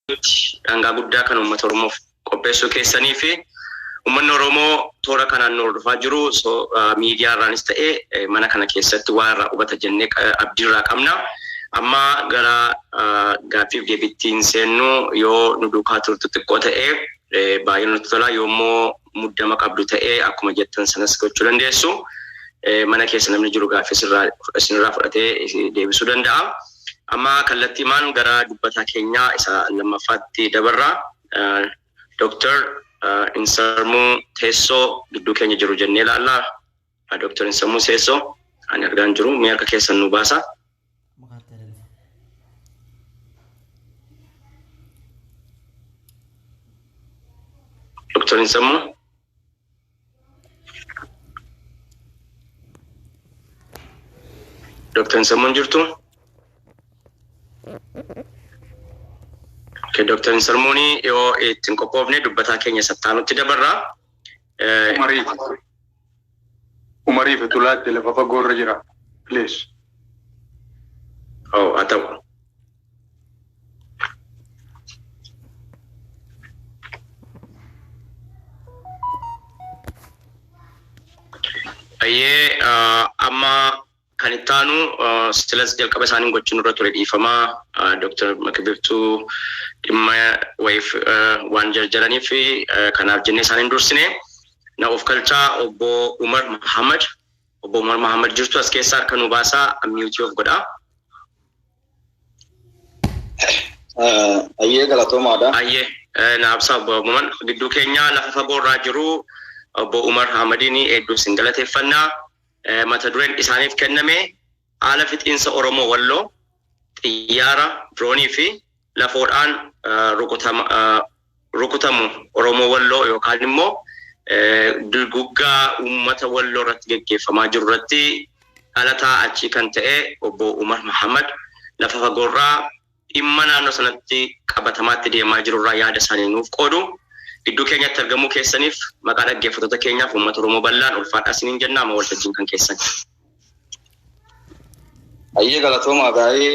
Dhangaa guddaa kan uummata Oromoof qopheessuu keessanii fi uummanni Oromoo toora kanaan nu hordofaa jiru miidiyaa irraanis ta'e mana kana keessatti waa irraa hubata jennee abdii irraa qabna. Amma gara gaaffiif deebiitti hin seennu. Yoo nu duukaa turtu xiqqoo ta'e baay'ee nutti tola, yoommoo muddama qabdu ta'e akkuma jettan sanas gochuu dandeessu. Mana keessa namni jiru gaaffii isinirraa fudhatee deebisuu danda'a. Amma kallattiimaan gara dubbataa keenyaa isa lammaffaatti dabarra. Dooktar Insarmuu Teessoo gidduu keenya jiru jennee ilaalla. Dooktar Insarmuu Teessoo ani argaan jiru, mee harka keessan nu baasa. Dooktar Insarmuu. Dooktar Insarmuun jirtu? Okay, Dooktar Insarmuun yoo ittiin qophoofne dubbataa keenya sattaanutti dabarra. Umariif. Umariif Tulaatti lafa fagoo irra jira. Please. Oh, haa ta'u. Ayyee, amma kan itti aanu silas jalqaba isaanii gochuun irra ture, dhiifamaa, Dooktar Makibibtuu dhimma wayiif waan jarjaraniif kanaaf jennee isaaniin dursine. Na of kalchaa, obbo Umar Muhammad. Obbo Umar Muhammad jirtu? As keessaa harka nu baasaa, mute of godhaa. Ayyee, galatoomaadha. Ayyee, na absaa obbo Umar. Gidduu keenya lafa fagoo irraa jiru obbo Umar Ahmadiin hedduu isin galateeffannaa. Mata dureen isaaniif kenname haala fixiinsa Oromoo Walloo xiyyaara, diroonii fi lafoodhaan rukutamu Oromoo Walloo yookaan immoo duguggaa uummata Walloo irratti geggeeffamaa jiru irratti dhalataa achii kan ta'e obbo Umar Muhammad lafa fagoorraa dhimma naannoo sanatti qabatamaatti deemaa jirurraa yaada isaanii nuuf qoodu. Gidduu keenyatti argamuu keessaniif maqaa dhaggeeffattoota keenyaaf uummata Oromoo bal'aan ulfaadhaa isiniin jenna. Amma waltajjiin kan keessan. Ayyee, galatoomaa baay'ee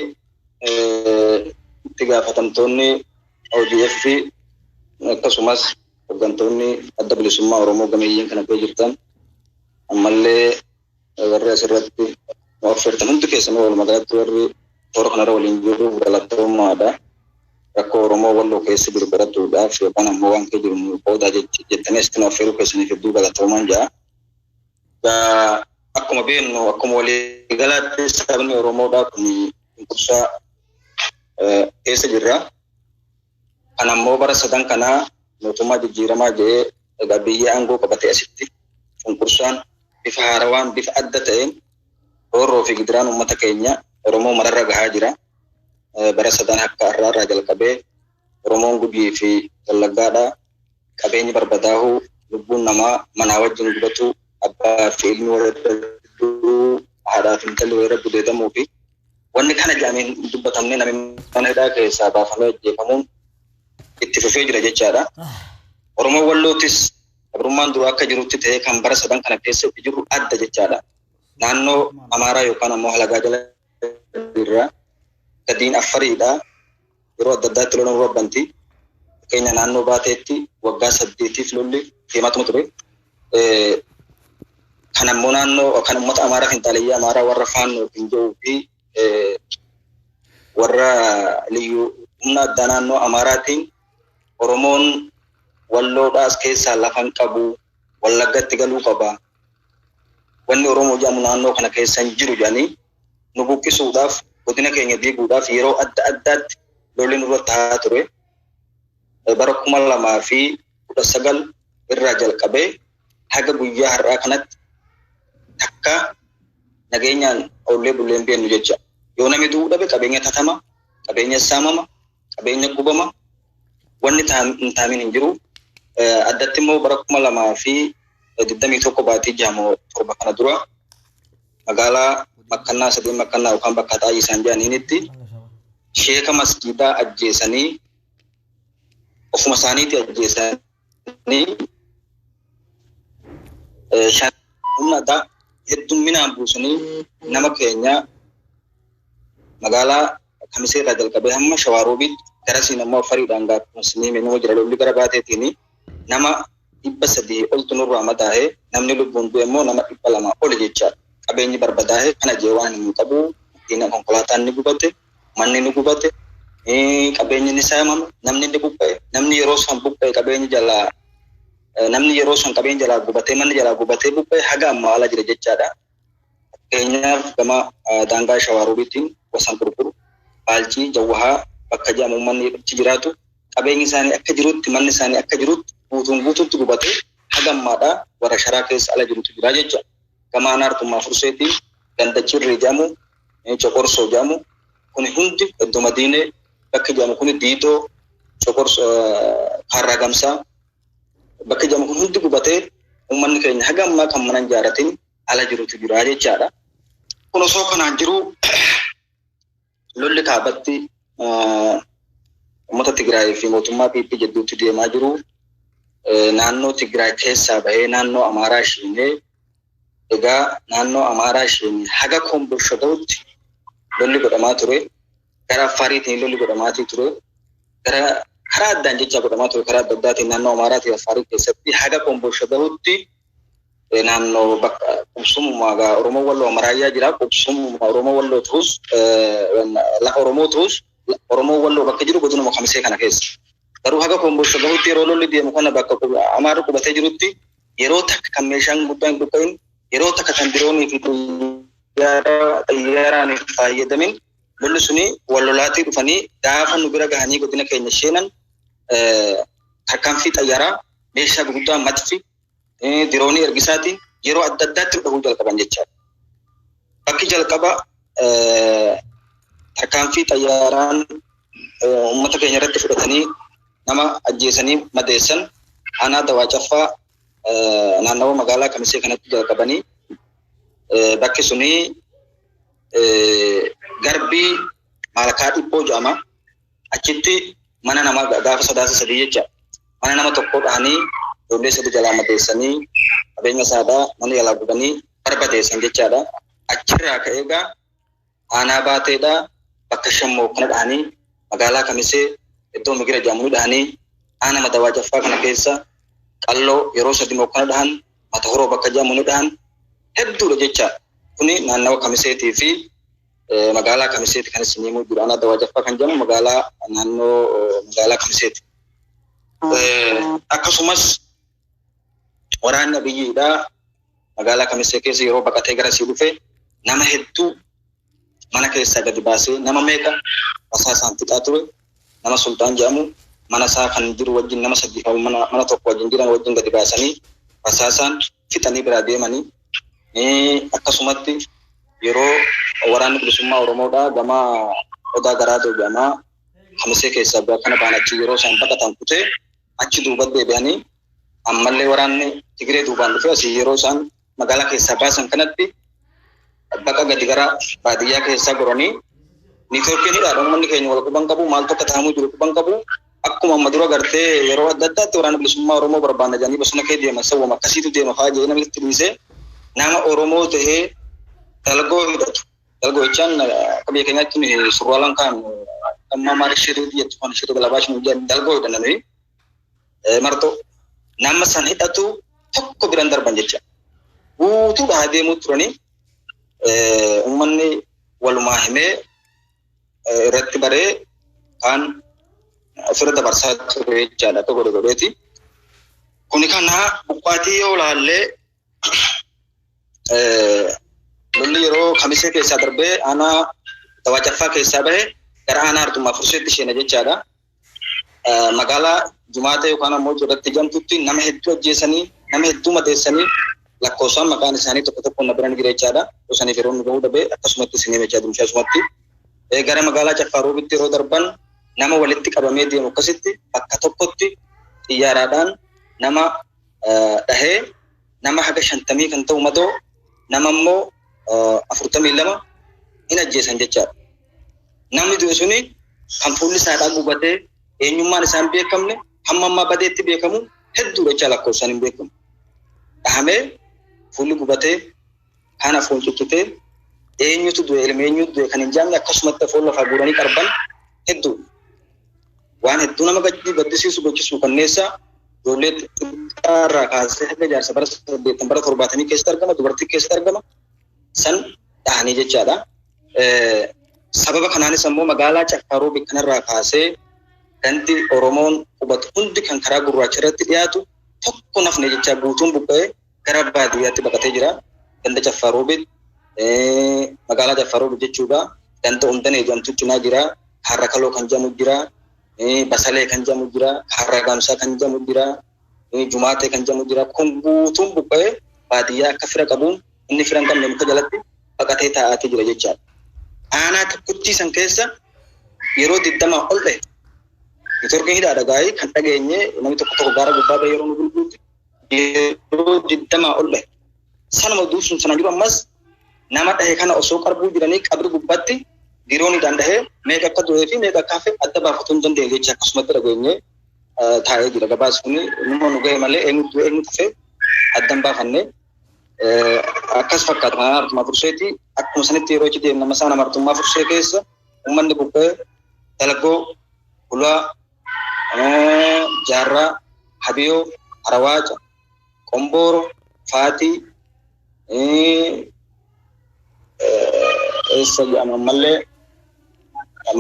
itti gaafatamtoonni ODF, akkasumas hooggantoonni Adda Bilisummaa Oromoo gameeyyiin kana kee jirtan, ammallee warri asirratti nu affeertan hundi keessanuu, walumaa galatti warri toora kanarra waliin jiru galatoomaadha. Rakkoo Oromoo Walloo keessa jiru barachuudhaaf yookaan ammoo waan kee jiru nu qoodaa jettanii asitti nu affeeruu keessaniif hedduu galatoomaan ja'a. Akkuma beeknu, akkuma waliigalaatti sabni Oromoodhaa kun cunqursaa keessa jirra. Kan ammoo bara sadan kanaa mootummaa jijjiiramaa jedhee egaa biyya aangoo qabatee asitti cunqursaan bifa haarawaan, bifa adda ta'een roorroo fi gidiraan uummata keenya Oromoo mararra gahaa jira. Bara sadan akka har'aarraa jalqabee Oromoon Gujii fi Wallaggaadhaa qabeenyi barbadaahuu, lubbuun namaa manaa wajjin gubatu, abbaa fi ilmi walirra du'uu, haadhaa fi intalli walirra gudeedamuu fi wanni kana jedhamee hin dubbatamne, namni mana hidhaa keessaa baafamee ajjeefamuun itti fufee jira jechaadha. Oromoon Wallootis gabrummaan dura akka jirutti ta'ee kan bara sadan kana keessa itti jirru adda jechaadha. Naannoo Amaaraa yookaan ammoo halagaa jala jirra. Gadiin Affariidha. Yeroo adda addaatti lola nurra banti. Fakkeenya naannoo Baateetti waggaa 8f lolli deemaatuma ture. Kan ammoo naannoo kan uummata Amaaraa, finxaaleyyii Amaaraa warra Faannoo hin jedhuu fi warra liyyuu humna addaa naannoo Amaaraatiin Oromoon Walloodhaas keessaa lafa hin qabu, Wallaggatti galuu qaba. Wanni Oromoo jedhamu naannoo kana keessa hin jiru jedhanii nu buqqisuudhaaf, godina keenya diiguudhaaf yeroo adda addaatti lolli nurra tahaa ture. Bara 2019 irraa jalqabee haga guyyaa har'aa kanatti takka nageenyaan oollee bullee hin beeknu jecha. Yoo namni du'uu dhabe qabeenya tatama, qabeenya saamama, qabeenya gubama, wanni hin taamin hin jiru. Addatti immoo bara 2021 baatii jahamoo torba kana dura magaalaa Makkannaa Sadeen Makkannaa yookaan bakka Haxaayii isaan jedhaniinitti sheeka masjiidaa ajjeesanii, ofuma isaaniitii ajjeesanii, humna addaa heddumminaan buusanii nama keenya magaalaa Kamisee irraa jalqabee hamma Shawaaroobiitti Garasiin ammoo Afariidhaan gaaffisinii nama jira lolli gara baateetiin nama 300 oltu nurraa madaa'ee namni lubbuun du'e immoo nama 200 oli jechaadha. Qabeenyi barbadaa'ee kana jee waan hin qabu konkolaataan ni gubate, manni ni gubate, qabeenyi ni saamame, namni ni buqqa'e, namni yeroo san buqqa'e qabeenyi jalaa namni yeroo san qabeenyi jalaa gubatee manni jalaa gubatee buqqa'e haga ammaa ala jira jechaadha. Fakkeenyaaf gama daangaa Shawaarobiitiin Wasan Qurqur, Baalchii, Jawwahaa bakka jedhamu uummanni achi jiraatu qabeenyi isaanii akka jirutti manni isaanii akka jirutti guutuun guutuutti gubatee haga ammaadhaa warra sharaa keessa ala jirutu jira jechuudha. Gama Anaartummaa Furseetiin ganda Cirrii jedhamu, Coqorsoo jedhamu kun hundi iddoo Madiinee bakki jedhamu kun Diidoo, Coqorsoo, Kaarraa Gamsaa bakki jedhamu kun hundi gubatee uummanni keenya haga ammaa kan mana hin ijaarratin ala jirutu jira jechaadha. Kun osoo kanaan jiru lolli kaabatti uummata Tigraay fi mootummaa PP jidduutti deemaa jiru naannoo Tigraay keessaa bahee naannoo Amaaraa isheenee egaa naannoo Amaaraa isheenee haga Kombolsha ga'utti lolli godhamaa ture. Gara Affaariitiin lolli godhamaatii ture. Gara karaa addaan jecha godhamaa ture karaa adda addaatiin naannoo Amaaraatii Affaarii keessatti haga Kombolsha ga'utti naannoo bakka qubsummaa egaa Oromoo Walloo Amaraayyaa jira. Qubsummaa Oromoo Walloo ta'us lafa Oromoo ta'us Oromoo Walloo bakka jiru godinuma Kamisee kana keessa. Garuu haga Kombolsha gahutti yeroo lolli deemu kana bakka Amaarri qubatee jirutti yeroo takka kan meeshaan guddaan hin dhukka'in yeroo takka kan diroonii fi xiyyaaraan hin fayyadamin lolli suni wal lolaatii dhufanii gaafa nu bira gahanii godina keenya sheenan tarkaanfii xayyaaraa meeshaa gurguddaa madfi diroonii ergisaatiin yeroo adda addaatti dhahuu jalqaban jechaadha. Bakki jalqaba tarkaanfii xayyaaraan uummata keenya irratti fudhatanii nama ajjeesanii madeessan aanaa Dawaa Caffaa naannawa magaalaa Kamisee kanatti jalqabanii bakki suni garbii Maalkaa Dhiphoo jedhama. Achitti mana nama gaafa 3 3 jecha mana nama tokko dhahanii ijoollee sadi jalaa madeessanii qabeenya isaadhaa mana jalaa gubanii barbadeessan jechaadha. Achirraa ka'ee egaa aanaa baateedhaa bakka shammoo kana dhahanii magaalaa Kamisee iddoo Migira jedhamu dhahanii aanaa Madawaa Jaffaa kana keessa qalloo yeroo sadi mokkana dhahan mata horoo bakka jedhamu ni dhahan hedduudha jechaadha. Kuni naannawa Kamiseetii fi magaalaa Kamiseeti kan isin himuu jiru. Aanaa Dawaa Jaffaa kan jedhamu magaalaa naannoo magaalaa Kamiseeti. Akkasumas waraanni Abiyyiidhaa magaalaa Kamisee keessa yeroo baqatee gara sii dhufe nama hedduu mana keessaa gadi baasee nama meeqa rasaasaan fixaa ture. Nama Sultaan jedhamu mana isaa kan jiru wajjin nama sadii mana tokko wajjin jiran wajjin gadi baasanii rasaasaan fixanii biraa deemanii. Akkasumatti yeroo waraanni bilisummaa Oromoodhaa gama Odaa Garaadoo jedhamaa Kamisee keessaa kana ba'an achi yeroo isaan baqatan kutee achi duuba deebi'anii ammallee waraanni Tigree duubaan dhufee asii yeroo isaan magaalaa keessaa baasan kanatti baqa gadi gara baadiyyaa keessaa goranii niitoorkiin hidhaadha. Uummanni keenya wal quban qabu maaltu akka taa'amuu jiru quban qabu. Akkuma amma dura gartee yeroo adda addaatti waraana bilisummaa Oromoo barbaanna jedhanii bosona kee deeman sawwama akkasiitu deema fa'aa jedhee namni itti dhiisee nama Oromoo tahee dalgoo hidhatu. Dalgoo jechaan akka biyya keenyaatti surwaalaan kaan amma maal shirii jettu kan shirii galabaa shirii jedhan dalgoo hidhanna nuyi marxoo nama san hidhatu tokko biran darban jecha. Guutuudhaa deemuu turanii uummanni walumaa himee irratti baree kaan ofirra dabarsaa ture jechaadha akka godhe godheeti. Kuni kana buqqaatii yoo ilaallee lolli yeroo Kamisee keessaa darbee aanaa Dawaa Caffaa keessaa bahe gara aanaa Arxummaa Furseetti sheena jechaadha. Magaalaa Jumaata yookaan ammoo Cirratti jamtutti nama hedduu ajjeesanii nama hedduu madeessanii lakkoofsaan maqaan isaanii tokko tokko na bira ni jira jechaadha. Osaniif yeroo nu gahuu dhabee akkasumatti isin hime jechaadha asumatti. Gara magaalaa Caffaa Roobitti yeroo darban nama walitti qabamee deemu akkasitti bakka tokkotti xiyyaaraadhaan nama dhahee nama haga 50 kan ta'u madoo nama immoo 42 hin ajjeesan jechaadha. Namni du'e suni kan fuulli isaadhaa gubatee eenyummaan isaan beekamne hamma ammaa badeetti beekamu hedduudha jecha lakkoofsaan hin beekamu. Dhahamee fuulli gubatee kaan afoon ciccitee eenyutu du'e ilma eenyutu du'e kan hin jaamne akkasumatti afoon lafaa guuranii qarban hedduu. Waan hedduu nama gaddisiisu gochisu kanneessa ijoollee xixiqqaarraa kaasee haga jaarsa bara 80 bara 70 keessatti argama, dubartii keessatti argama san dhahanii jechaadha. Sababa kanaanis ammoo magaalaa Caffaa Roobii kanarraa kaasee gandi Oromoon qubatu hundi kan karaa gurraacha irratti dhiyaatu tokko nafne jecha guutuun buqqa'ee gara baadiyyaatti baqatee jira. Ganda Caffaa Roobii, magaalaa Caffaa Roobii jechuudha. Ganda Undanee jedhamtu cinaa jira. Harra Kaloo kan jedhamu jira. Basalee kan jedhamu jira. Harra Gaamsaa kan jedhamu jira. Jumaatee kan jedhamu jira. Kun guutuun buqqa'ee baadiyyaa akka fira qabuun inni fira hin qabne muka jalatti baqatee taa'aatee jira jechaadha. Aanaa tokkotti san keessa yeroo 20 ol dhahe. Neetwoorkiin hidhaadha gaa'ii kan dhageenye namni tokko tokko gaara gubbaa bahee yeroo nu gurgurutti yeroo 20 ol dhahe. Sanuma duubsuun sana jiru ammas nama dhahe kana osoo qarbuu jiranii qabri gubbaatti dirooniidhaan dhahee meeqa akka du'ee fi meeqa akka hafe adda baafatuu hin dandeenye jecha akkasumatti dhageenye taa'ee jira. Gabaas kun numa nu gahe malee eenyu du'e eenyu hafe adda hin baafanne. Akkas fakkaata kanaan Artummaa Furseeti. Akkuma sanitti yeroo achi deemna masaan Artummaa Fursee keessa uummanni buqqee Dalagoo, Hulaa, Jaarraa, Habiyoo, Harawaaca, Qombooro, Faatii, eessa jedhama ammallee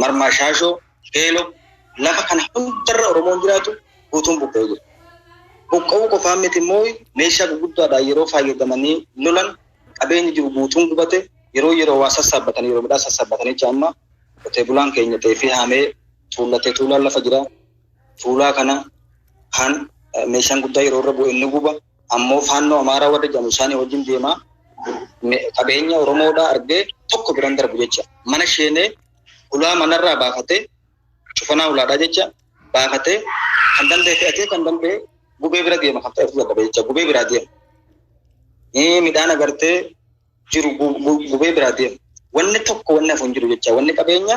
Marmaa Shaashoo, Geeloo lafa kana hundarra Oromoon jiraatu guutuun buqqa'ee jira. Buqqa'uu qofaan miti immoo meeshaa gurguddaadhaan yeroo fayyadamanii lolan qabeenyi jiru guutuun gubate yeroo yeroo waa sassaabbatanii yeroo midhaan sassaabbatanii jecha amma qotee bulaan keenya xeefii haamee tuullatee tuulaan lafa jira. Tuulaa kana kan meeshaan guddaa yeroo irra bu'e inni guba ammoo faannoo Amaaraa warra jedhamu isaanii wajjin deemaa qabeenya Oromoodhaa argee tokko biraan darbu jecha mana sheenee ulaa manarraa baafatee cufanaa ulaadhaa jecha baafatee kan danda'e fe'atee kan danda'e gubee bira deema kan fe'atu dadhabe jecha gubee biraa deema. Midhaan agartee jiru gubee biraa deema. Wanni tokko wanni hafu hin jiru jecha wanni qabeenya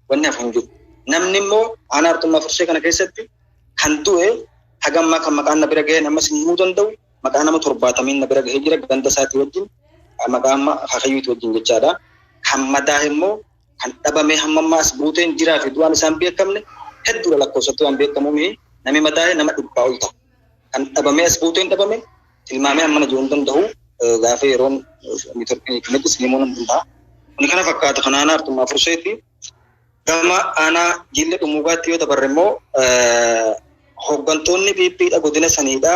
wanni hafu hin jiru. Namni immoo aanaa Artummaa Fursee kana keessatti kan du'e hagammaa kan maqaan na bira gahee ammas himuu danda'u maqaa nama 70 na bira gahee jira ganda isaatii wajjin maqaa amma akaakayyuuti wajjin jechaadha. Kan madaa immoo kan dhabamee hamma ammaa as buuteen jiraa fi du'aan isaan beekamne hedduudha lakkoofsatti waan beekamuumi namni madaa'e nama 100 ol ta'a. Kan dhabamee as buuteen dhabame tilmaamee amma na jiru hin danda'u gaafa yeroon neetwoorkiin himuu nan danda'a. Kuni kana fakkaata kan aanaa Artummaa Furseeti. Gama aanaa Jiillee Dhummuugaatti yoo dabarre immoo hooggantoonni PPdha godina saniidha.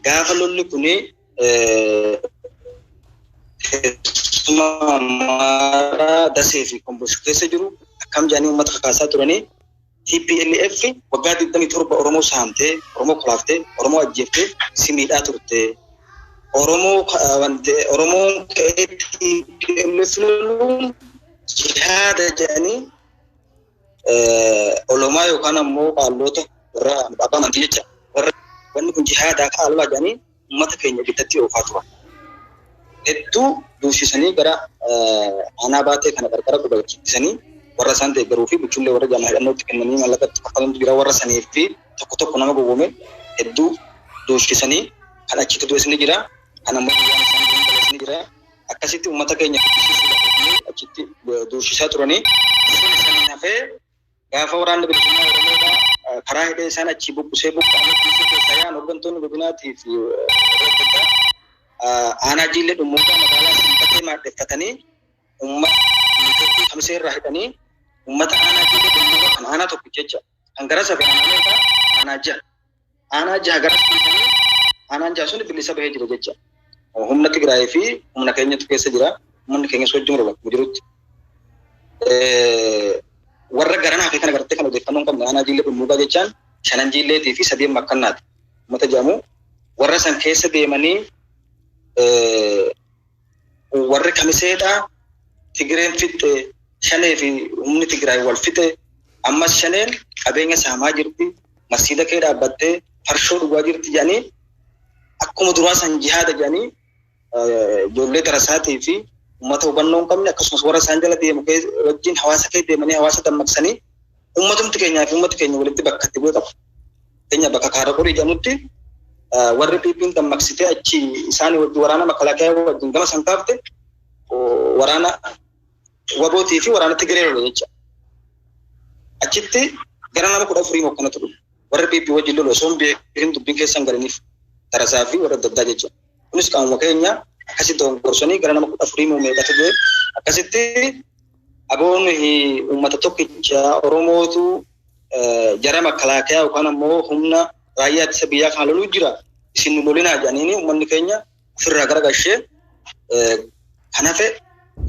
Gaafa lolli kuni teessuma Amaaraa Dasee fi Kombolsha keessa jiru akkam jedhanii uummata kakaasaa turanii TPLF waggaa 27 Oromoo saamtee, Oromoo kolaaftee, Oromoo ajjeeftee si miidhaa turte. Oromoo Oromoon ka'ee TPLF loluun jihaada jedhanii olomaa yookaan ammoo qaalloota warra abbaa amantii jecha warra wanni kun jihaadaa ka'a lolaa jedhanii uummata keenya ibiddatti oofaa turan. Hedduu duushisanii gara aanaa baatee kana qarqara qubachiisanii warra isaan deeggaruu fi buchullee warra jama hidhannootti kennanii mallaqatti kaffalantu jira warra sanii fi tokko tokko nama gowwoome hedduu duushisanii kan achitti du'es ni jira kan ammoo guyyaan isaan du'an gales ni jira. Akkasitti uummata keenya fichisiisuudhaaf achitti duushisaa turanii sun saniin hafee gaafa waraanni bilisummaa Oromoodhaa karaa hidhee isaan achii buqqisee buqqa'anii kiisii keessaa yaa'an hooggantoonni godinaatii fi aanaa Jiillee Dhummuugaa magaalaa Sanbatee maadheffatanii uummata neetwoorkii Kamisee irraa hidhanii uummata aanaa Jiillee Dhummuugaa kan aanaa tokkicha jecha kan gara sabe aanaa meeqa aanaa 6 aanaa 6 gara dhiisanii aanaan 6 sun bilisa bahee jira jecha. Humna Tigraayii fi humna keenyatu keessa jira. Humni keenyas wajjin lola akkuma jirutti. Warra garanaa fi kana gartee kan odeeffannoo hin qabne aanaa Jiillee Dhummuugaa jechaan shanan Jiilleetii fi sadeen Makkannaati. Uummata jedhamu warra san keessa deemanii warri Kamiseedhaa Tigireen fixxe Shanee fi humni Tigraay wal fixe ammas Shaneen qabeenya saamaa jirti masiida kee dhaabbattee farshoo dhugaa jirti jedhanii akkuma duraa san jihaada jedhanii ijoollee darasaatii fi uummata hubannoo hin qabne akkasumas warra isaan jala deemu wajjin hawaasa kee deemanii hawaasa dammaqsanii uummatumti keenyaa fi uummati keenya walitti bakka itti bu'e qaba. Keenya bakka kaara qorii jedhamutti warri PP'n dammaqsitee achi isaan wajjin waraana makalaakaa wajjin gama san kaafte waraana wabootii fi waraana Tigiree lola jecha. Achitti Gara nama 14 mokkanatu dhume. Warra PP wajjin lolu osoo hin beekin dubbiin keessan galaniif tarasaa fi warra adda addaa jechuudha. Kunis qaamuma keenya akkasitti dogogorsanii gara nama 14 meeqatu du'e. Akkasitti aboon uummata tokkicha Oromootu jara makalaakaa yookaan ammoo humna raayyaa ittisa biyyaa kana loluu jira. Isin nu lolinaa jedhaniini uummanni keenya ofirraa garagashee kan hafe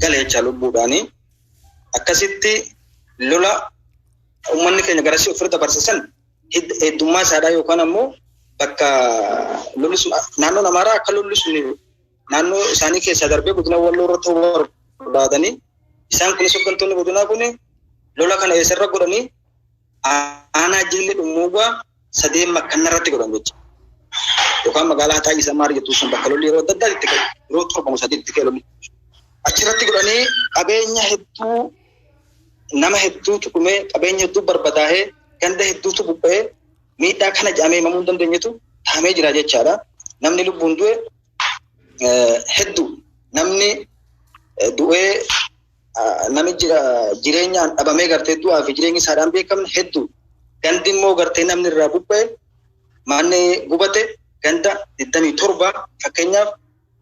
gala jechaa lubbuudhaanii. Akkasitti lola uummanni keenya garasii ofirra dabarsisan heddummaa isaadhaa yookaan ammoo bakka lolli sun naannoon Amaaraa akka lolli sun naannoo isaanii keessaa darbee godina Walloo irra ta'uu barbaadanii isaan kunis hooggantoonni godinaa kun lola kana eessarra godhanii aanaa Jillee Dhummuugaa sadeen makkanna irratti godhan jechuudha. Yookaan magaalaa Haxaayii isa maal jettu sun bakka lolli yeroo adda addaa itti ka'e yeroo 7 3 itti ka'e lolli. Achirratti godhanii qabeenya hedduu nama hedduutu dhumee qabeenya hedduu barbadaa'ee ganda hedduutu buqqa'ee miidhaa kana jedhamee himamuu hin dandeenyetu taamee jira jechaadha. Namni lubbuun du'e hedduu namni du'ee namni jireenyaan dhabamee gartee du'aa fi jireenyi isaadhaan beekamne hedduu. Gandi immoo gartee namni irraa buqqa'e manni gubate ganda 27 fakkeenyaaf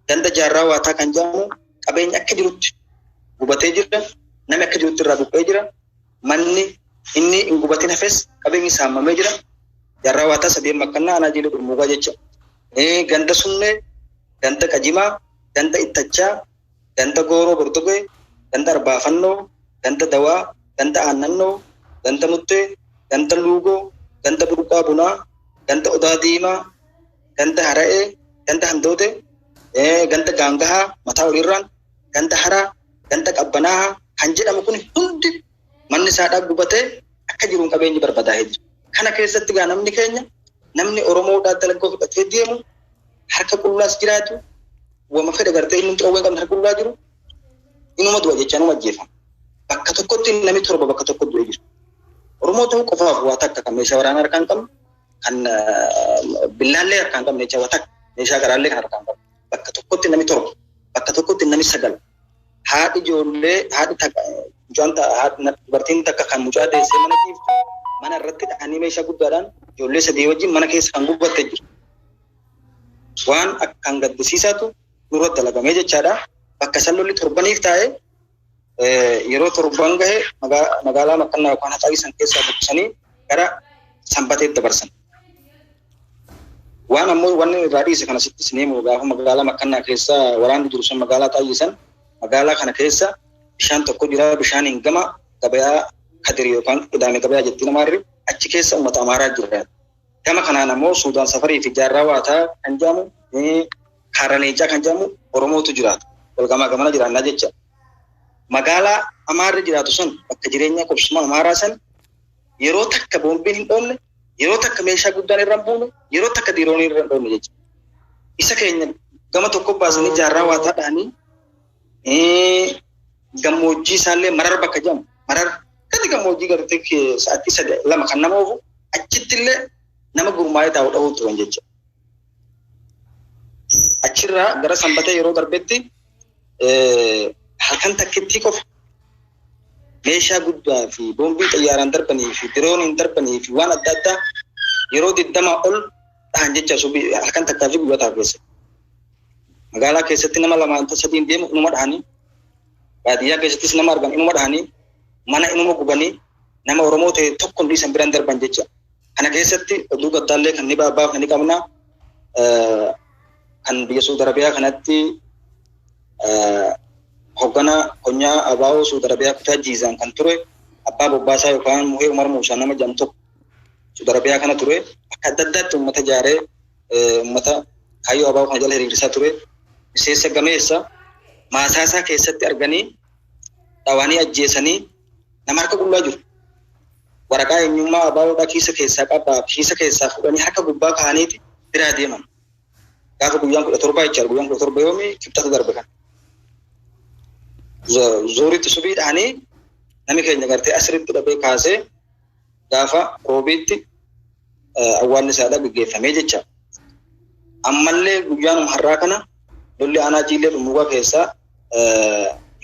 ganda Jaarraa Waataa kan jedhamu qabeenya akka jirutti gubatee jira. Namni akka jirutti irraa buqqa'ee jira. Manni inni hin gubatin hafes qabeenyi saamamee jira. Jaarraa Waataa sadeen makkannaa aanaa Jillee Dhummuugaa jecha. Ganda Sunnee, ganda Qajimaa, ganda Ittachaa, ganda Gooroo Bordogee, ganda Arbaafannoo, ganda Dawaa, ganda Aannannoo, ganda Muttee, ganda Luugoo, ganda Burqaa Bunaa, ganda Odaa Diimaa, ganda Hara'ee, ganda Handootee, ganda Gaangahaa mataa oliirraan, ganda Haraa, ganda Qabbanaahaa kan jedhamu kun hundi manni isaadhaa gubatee akka jiruun qabeenyi barbadaa'ee jira. Kana keessatti gaa namni keenya namni Oromoodhaa dalagaa fudhatee deemu harka qullaas jiraatu wama fedhe gartee inni qawwee hin qabne harka qullaa jiru inuma du'a jechaa inuma ajjeefama. Bakka tokkotti namni 7 bakka tokko du'ee jiru. Oromoo ta'uu qofaaf waa takka kan meeshaa waraanaa harkaa hin qabne kan billaallee harkaa hin qabne jechaa waa takka meeshaa garaallee kan harkaa hin qabne. Bakka tokkotti namni 7 bakka tokkotti namni 9 haadhi ijoollee haadhi takka mucaan dubartiin takka kan mucaa deessee mana ciiftu mana irratti dhahanii meeshaa guddaadhaan ijoollee 3 wajjin mana keessa kan gubbatte jiru. Waan akkaan gaddisiisaatu nurra dalagamee jechaadha. Bakka san lolli 7 taa'ee yeroo 7 gahe magaalaa Makkannaa yookaan Haxaayii san keessaa buqqisanii gara Sanbateetti dabarsan. Waan ammoo wanni irraa dhiise kana sitti isin himu gaafa magaalaa Makkannaa keessa waraanni jiru sun magaalaa Haxaayii san magaalaa kana keessa bishaan tokko jira bishaaniin gama gabayaa Kadir yookaan Qidaame gabayaa jettiin Amaarri achi keessa uummata Amaaraa jira. Gama kanaan ammoo Suudaan Safarii fi Jaarraa Waataa kan jedhamu Kaarraneecaa kan jedhamu Oromootu jiraata. Wal gamaa gamana jiraannaa jecha. Magaalaa Amaarri jiraatu san bakka jireenya qubsuma Amaaraa san yeroo takka boombiin hin dhoofne, yeroo takka meeshaa guddaan irra hin buune, yeroo takka dirooniin irra hin dhoofne jecha. Isa keenya gama tokko baasanii Jaarraa Waataa dhahanii gammoojjii isaallee Marar bakka jedhamu Marar gadi gammoojjii gartee sa'aatii 3 2 kan nama oofu achitti illee nama gurmaa'ee taa'u dhahuu turan jecha. Achirraa gara Sanbatee yeroo darbetti halkan takkittii qofa meeshaa guddaa fi boombii xayyaaraan darbanii fi dirooniin darbanii fi waan adda addaa yeroo 20 ol dhahan jecha subii halkan takkaa fi guyyaa takka keessatti. Magaalaa keessatti nama 2 3 deemu inuma dhahanii, baadiyyaa keessattis nama argan inuma dhahanii, mana inuma gubanii, nama Oromoo ta'e tokko hundi isan biraan darban jecha. Kana keessatti oduu gaddaallee kan ni baafne ni qabna. Kan biyya Saudi Arabiyaa kanatti hoggana konyaa Abaa'oo Saudi Arabiyaa kutaa Jiizaan kan ture abbaa Bobbaasaa yookaan Muhee Umar Muusaa nama jedhamu tokko Saudi Arabiyaa kana ture. Bakka adda addaatti uummata ijaaree uummata kaayyoo Abaa'oo kana jala hiriirsaa ture. Miseensa gameessa maasaasaa keessatti arganii dhawanii ajjeesanii nama harka qullaa jiru. Waraqaa eenyummaa Abaa'oodhaa kiisa keessaa qabaa kiisa keessaa fuudhanii harka gubbaa kaa'aniiti biraa deeman. Gaafa guyyaan 17 jechaadha. Guyyaan 17 yoomi kibxata darbe kana. Zuuritti subii dhahanii namni keenya gartee asiritti dhabee kaasee gaafa roobiitti awwaalli isaadhaa gaggeeffamee jecha. Ammallee guyyaanuma har'aa kana lolli aanaa Jiillee Dhummuugaa keessaa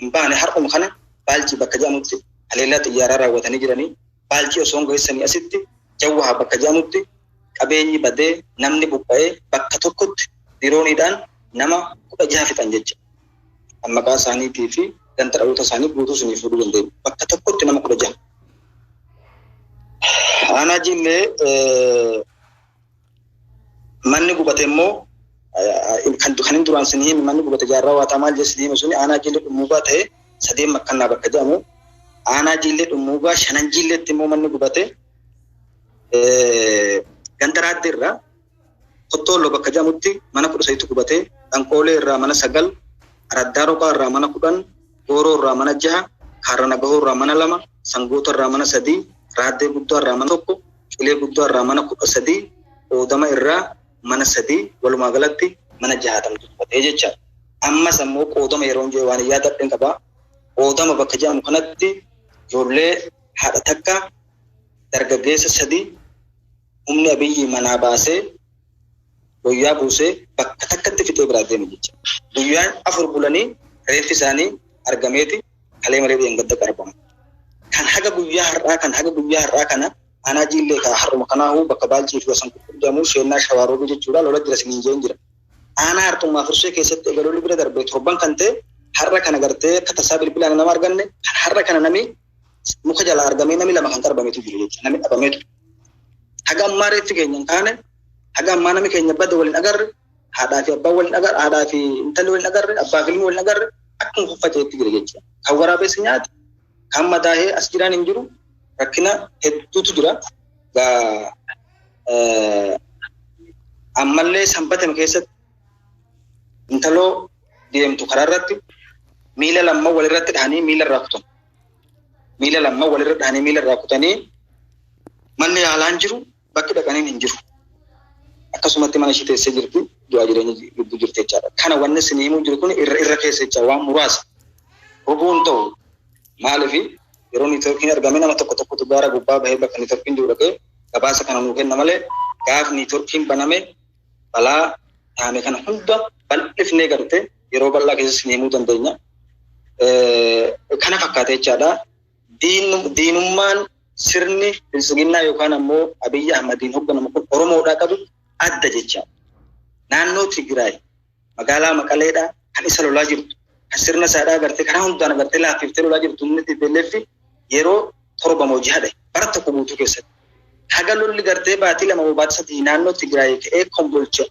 hin baane har'uma kana Baalchii bakka jedhamutti haleellaa xiyyaaraa raawwatanii jiranii. Baalchii osoo hin geessanii asitti Jawwaa bakka jedhamutti qabeenyi badee namni buqqa'ee bakka tokkotti dirooniidhaan nama 16 fixan jecha. Kan maqaa isaaniitii fi ganda dhaloota isaanii guutuu isinii fuudhuu dandeenya. Bakka tokkotti nama 16. Aanaa Jillee manni gubate immoo kan inni duraan isin hime manni gubate jaarraa waataa maal jesse hime suni aanaa Jillee Dhummuugaa ta'e sadeen makkannaa bakka jedhamu. Aanaa Jillee Dhummuugaa shanan Jilleetti immoo manni gubate ganda Raaddee irraa Kottooloo bakka jedhamutti mana 13tu gubate, Dhanqoolee irraa mana 9, Araddaa Roqaa irraa mana 10, Gooroo irraa mana 6, Kaarra Nagahoo irraa mana 2, Sangoota irraa mana 3, Raaddee Guddaa irraa mana 1, Qilee Guddaa irraa mana 13, Oodama irraa mana 3, walumaa galatti mana 60tu gubatee jecha. Ammas ammoo qoodama yeroo hin waan yaadadheen qaba. Qoodama bakka jedhamu kanatti ijoollee haadha takka dargaggeessa 3 humni Abiyyi manaa baasee guyyaa buusee bakka takkatti fixee biraa deeme jecha. Guyyaan 4 bulanii reeffi isaanii argameeti kalee malee dheengadda qarbamu. Kan haga guyyaa har'aa kan haga guyyaa har'aa kana aanaa Jiillee ka har'uma kanaahuu bakka Baalchii fi Wasan Qurqur jedhamu Sheennaa Shawaaroobii jechuudha lola jira siniin jeen jira. Aanaa Harxummaa Fursee keessatti eega lolli bira darbee torban kan ta'e har'a kana gartee akka tasaa bilbilaan nama arganne kan har'a kana nami muka jalaa argamee nami 2 kan qarbameetu jiru jecha nami dhabameetu. Haga ammaa reeffi keenya hin kaane, haga ammaa nami keenya bada waliin agarre, haadhaa fi abbaan waliin agarre, haadhaa fi intalli waliin agarre, abbaa fi ilmi waliin agarre akkuma faffacaetti jira jecha. Kan waraabessi nyaate, kan madaahee as jiraan hin jiru, rakkina hedduutu jira. Ammallee sanbatame keessatti intaloo deemtu karaa irratti miila lamman walirratti dhahanii miila irraa kutan. Miila lamman walirra dhahanii miila irraa kutanii manni yaalaan jiru bakki dhaqaniin hin jiru. Akkasumatti mana ishee teessee jirti du'aa jireenya gidduu jirti jechaadha. Kana wanni isin himuu jiru kun irra irra keessa jecha waan muraasa. Hubuun ta'u maaliif yeroo niitoorkiin argame nama tokko tokkotu gaara gubbaa bahee bakka niitoorkiin jiru dhaqee gabaasa kana nuu kenna malee gaaf niitoorkiin baname balaa dhaame kana hunda bal'ifnee garte yeroo bal'aa keessa isin himuu dandeenya. Kana fakkaata jechaadha. Diinummaan sirni biltsiginnaa yookaan ammoo Abiyyi Ahmadiin hoogganamu kun Oromoodhaa qabu adda jechaadha. Naannoo Tigraay magaalaa Maqaleedhaa kan isa lolaa jirtu kan sirna isaadhaa gartee karaa hundaan gartee laaffiftee lolaa jirtu humni TPLF yeroo 7 moo 6 dhahe bara tokko guutuu keessatti. Haga lolli gartee baatii 2 moo baatii 3 naannoo Tigraay ka'ee Kombolcha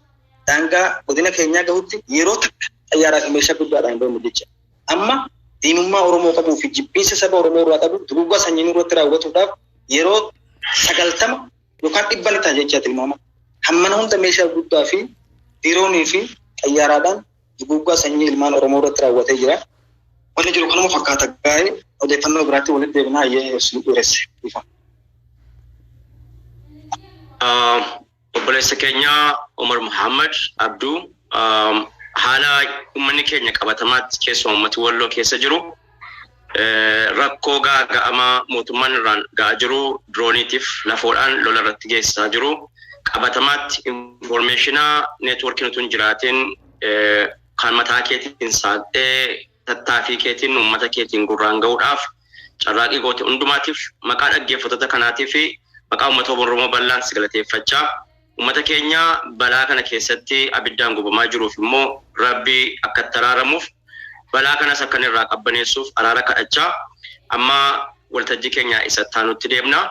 daangaa godina keenyaa gahutti yeroo takka xayyaaraa fi meeshaa guddaadhaan hin dhoofne jecha. Amma diinummaa Oromoo qabuu fi jibbiinsa saba Oromoo irraa qabu duguuggaa sanyii nurratti raawwatuudhaaf yeroo 90 yookaan 100 ni ta'a jecha tilmaama. Hammana hunda meeshaa guddaa fi diroonii fi xayyaaraadhaan duguuggaa sanyii ilmaan Oromoo irratti raawwatee jira. Wanni jiru kanuma fakkaata gaa'ee odeeffannoo biraatti walitti deebinaa hayyee isin dheeresse. Ifa. Obboleessa keenya Umar Muhammad Abduu haala uummanni keenya qabatamaatti keessumaa uummati Walloo keessa jiru rakkoo gaaga'amaa mootummaan irraan ga'aa jiru dirooniitiif lafoodhaan lola irratti geessisaa jiru qabatamaatti infoormeeshinaa neetwoorkiin utuu hin jiraatin kan mataa keetiin saaqxee tattaaffii keetiin uummata keetiin gurraan ga'uudhaaf carraaqii goote hundumaatiif maqaa dhaggeeffattoota kanaatii fi maqaa uummata Oromoo bal'aan si galateeffachaa uummata keenya balaa kana keessatti abiddaan gubamaa jiruuf immoo Rabbi akka itti araaramuuf balaa kanas akka inni irraa qabbaneessuuf araara kadhachaa amma waltajjii keenya isa itti deemna.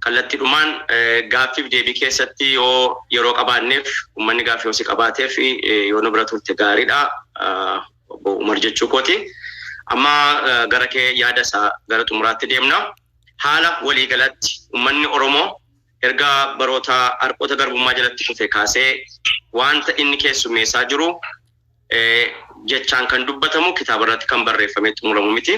Kallattiidhumaan gaaffiif deebii keessatti yoo yeroo qabaanneef uummanni gaaffii yoo si qabaateef yoo nu bira turte gaariidha. Obbo Umar jechuu kooti. Amma gara kee yaada isaa gara xumuraatti deemna. Haala waliigalatti uummanni Oromoo erga baroota harqoota garbummaa jalatti kufe kaasee wanta inni keessummeessaa jiru jechaan kan dubbatamu kitaaba irratti kan barreeffamee xumuramu miti.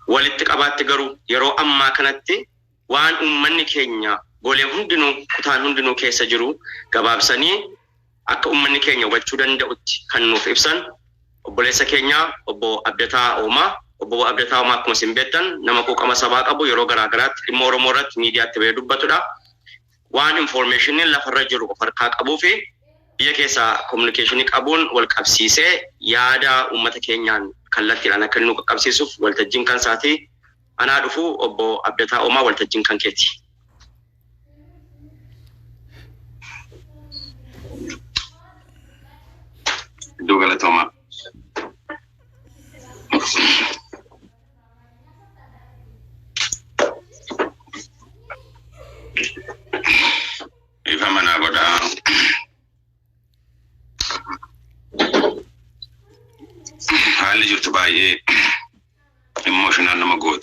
Walitti qabaatti garuu yeroo ammaa kanatti waan uummanni keenya golee hundinuu kutaan hundinuu keessa jiru gabaabsanii akka uummanni keenya hubachuu danda'utti kan nuuf ibsan obboleessa keenya obbo Abdataa Oomaa. Obbo Abdataa Oomaa akkuma isin beektan nama quuqama sabaa qabu yeroo garaa garaatti dhimma Oromoo irratti miidiyaatti bahee dubbatudha. Waan infoormeeshiniin lafarra jiru of harkaa qabuu fi biyya keessaa kominikeeshinii qabuun wal qabsiisee yaada uummata keenyaan kallattiidhaan akka inni nu qaqqabsiisuuf waltajjiin kan isaatii Anaa dhufu, obbo Abdataa Oomaa, waltajjiin kan keeti. Iddoo galatoomaa. Ifa manaa godhaa. Haalli jirtu baay'ee emotional nama gooti.